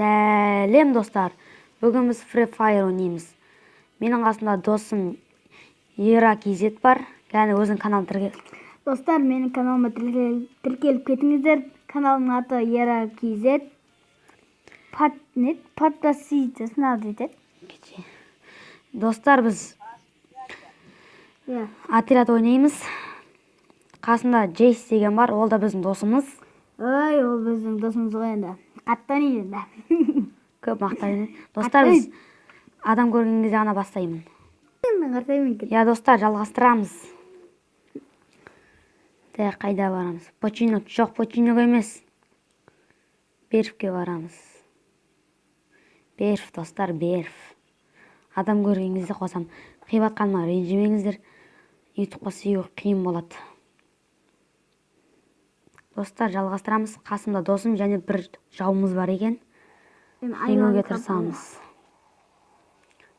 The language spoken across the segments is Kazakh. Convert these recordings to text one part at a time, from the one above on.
Сәлем, достар! Бүгін біз Free Fire ойнаймыз. Менің қасымда досым Ера KZ бар. Кәне, өзің каналын тірке. Достар, менің каналыма тіркеліп кетіңіздер. Каналымның аты Ера KZ. Пат не? Подписывайтесь дейді. Достар, біз Иә. отряд ойнаймыз. Қасымда Джейс деген бар, ол да біздің досымыз. Ой, ол біздің досымыз ғой енді. Қатты ойнайды енді. Көп мақтаймын. Достар, біз адам көрген кезде ғана бастаймын. Мен қартаймын екен. Иә, достар, жалғастырамыз. Так, қайда барамыз? Починок жоқ, Починок емес. Берфке барамыз. Берф, достар, Берф. Адам көрген кезде қосам. Қиып атқаныма ренжімеңіздер. Ютубқа сүю қиын болады. Достар, жалғастырамыз. Қасымда досым және бір жауымыз бар екен. Мен Жеңуге тырысамыз.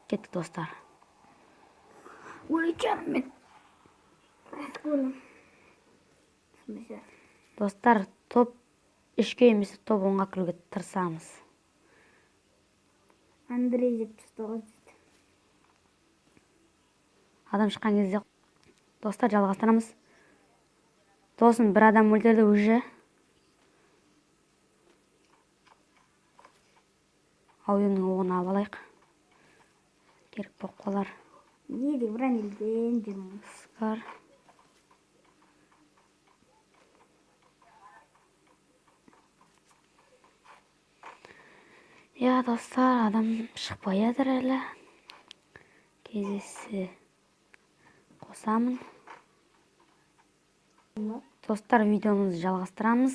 Кеттік, достар. Ой, жаным мен. Өлем. Достар, топ 3-ке емес, топ 10-ға кіруге тырысамыз. Андрей 79 дейді. Адам шыққан кезде, достар, жалғастырамыз. Досым бір адам өлтірді уже. Ауеннің оғын алып алайық. Керек болып қалар. Не деп бронелген жүрмін. Скар. Иә, достар, адам шықпай жатыр әлі. Кездессе қосамын. Достар, видеомызды жалғастырамыз.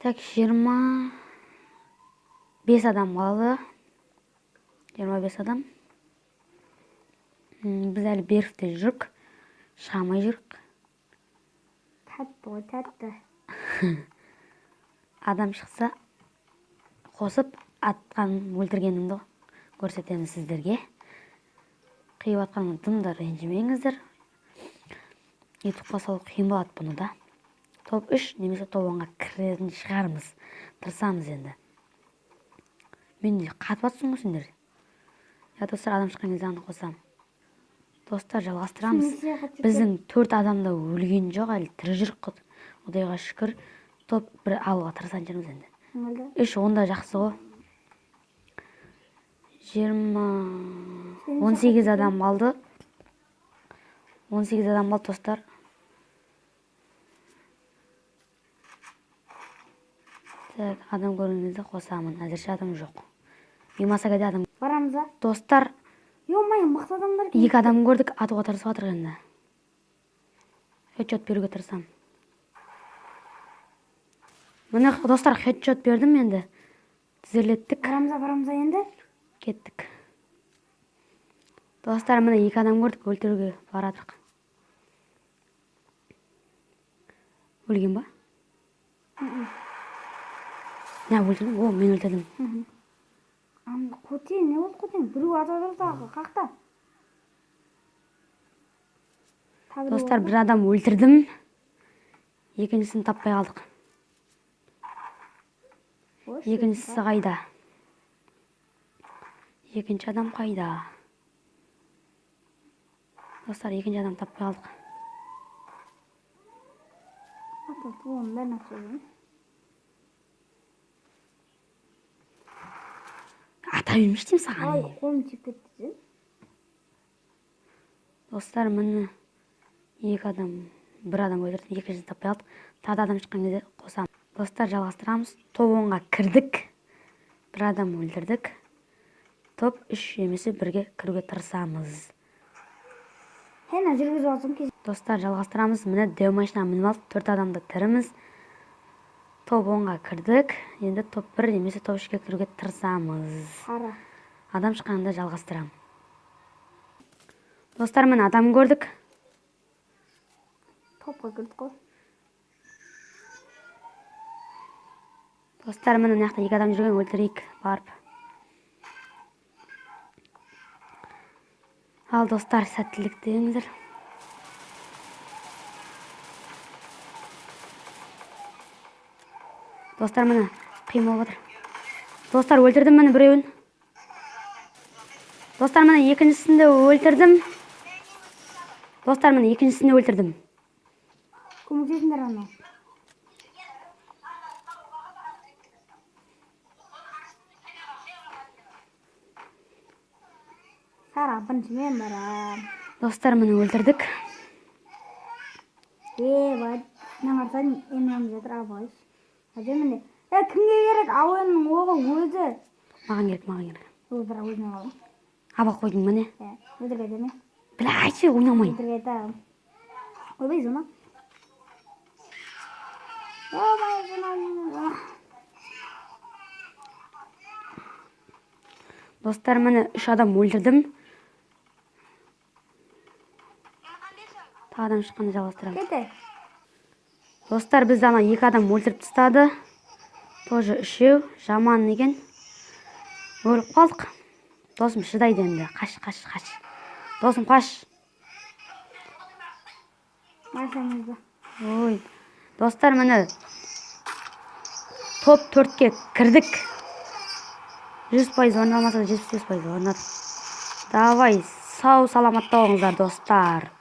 Так, 25 адам қалды. 25 адам. Біз әлі Берфте жүрік. Шыға алмай жүрік. Тәтті ғой, тәтті. Адам шықса қосып атқан өлтіргенімді көрсетемін сіздерге. Қиып атқаныма дым да ренжімеңіздер. Ютубқа салу қиын болады бұны да. Топ 3 немесе топ 10-ға кіретін шығармыз. Тырысамыз енді. Мен де қатып атсың ғой сендер. Я, достар, адам шыққан кезде ғана қосамын. Достар, жалғастырамыз. Біздің 4 адам да өлген жоқ әлі, тірі жүрік қой. Құдайға шүкір, топ 1 алуға тырысатын шығармыз енді. 3 онда жақсы ғой. 18 адам қалды. 18 адам қалды, достар. Так, адам көрген кезде қосамын. Әзірше адам жоқ. Мимасагада адам. Барамыз ба? Достар, Ё-моё, мықты адамдар екен. 2 адам көрдік, атуға тырысып жатыр енді. Хедшот беруге тырысамын. Міне, достар, хедшот бердім енді. Тізерлеттік. Барамыз ба, барамыз ба енді? Кеттік. Достар, міне 2 адам көрдік, өлтіруге баратырық. Өлген ба? Не, өлтірдім? О, мен өлтірдім. Қоте, не болды, қоте? Біреу атып жатыр тағы, қақта. Тағы біреу Достар, атып бір адам өлтірдім. Екіншісін таппай қалдық. Қош, Екіншісі қайда? Екінші адам қайда? Достар, екінші адам таппай қалдық. Атып, оның бәрін атып жібердім. Ата бермеші деймін саған. Ай, қолым тиіп кетті десем. Достар, міне 2 адам, бір адам өлтірдім, екіншісін таппай қалдық. Тағы да адам шыққан кезде қосамын. Достар, жалғастырамыз. Топ 10-ға кірдік. Бір адам өлтірдік. Топ 3 немесе 1-ге кіруге тырысамыз. Хена жүргізіп алсам кез. Достар, жалғастырамыз. Міне дәу машина мініп алып, 4 адамда тіріміз. Топ 10-ға кірдік. Енді топ 1 немесе топ 3-ке кіруге тырысамыз. Сары. Адам шыққанда жалғастырамын. Достар, міне адам көрдік. Топқа кірдік қой. Достар, міне мына жақта 2 адам жүрген, өлтірейік барып. Ал, достар, сәттілік тілеңіздер. Достар, міне қиын болып жатыр. Достар, өлтірдім міне біреуін. Достар, міне екіншісін де өлтірдім. Достар, міне екіншісін де өлтірдім. Көмектесіңдер ана. Сара, бірінші мен барам. Достар, міне өлтірдік. Е, бай, мына қарасаң, емлем жатыр, абай. Әже міне. Е, кімге керек? Ауеннің оғы өзі. Маған керек, маған керек. Ол бірақ өзіне алған. Аба қойдың міне. Е, өтірік айта ме? Бля, айтшы, ойнамайын. Өтірік айтамын. Ойбай, зона. Ойбай, зона, зона, зона. Достар, міне үш адам өлтірдім. Тағы адам шыққанда жалғастырамыз. Кете. Достар, бізді ана екі адам өлтіріп тастады. Тоже үшеу. Жаман екен. Өліп қалдық. Досым шыдайды енді. Қаш, қаш, қаш. Досым, қаш. Машинамызды. Ой. Достар, міне топ 4-ке кірдік. 100% орындалмаса да 75% орындадық. Давай, сау саламатта болыңыздар, достар.